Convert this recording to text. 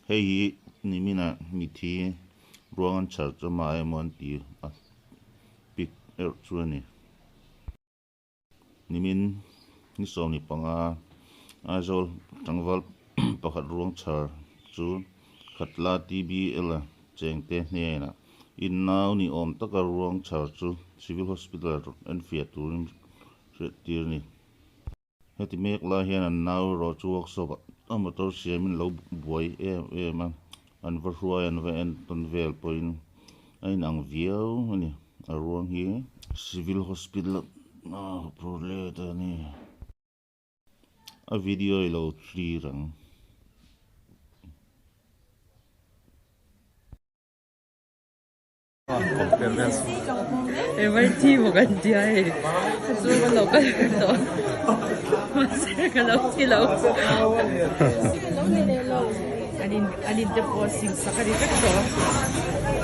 Hei hi niminah mithi ruang an chhar chu amah emaw an ti a pic erawh chu a ni. Nimin ni 15 Aizawl tlangval pakhat ruang chhar chu Khatla TBL a chengte hnenah in nau ni awm taka ruang chhar chu Civil Hospital enfiah turin hriattir a ni. Heti mek lai hian an nau erawh chu workshop ah a motor siamin lo buai em em a, an va hruai an va en tawn vel pawhin a inang viau a ni. A ruang hi Civil Hospital ah a phur let a ni. A video i lo thlir ang. MIT maw kan tia hei chu ka lo kal tawh mahse ka lo thi lo an in an in te pawh a sing sak a ni vek tawh.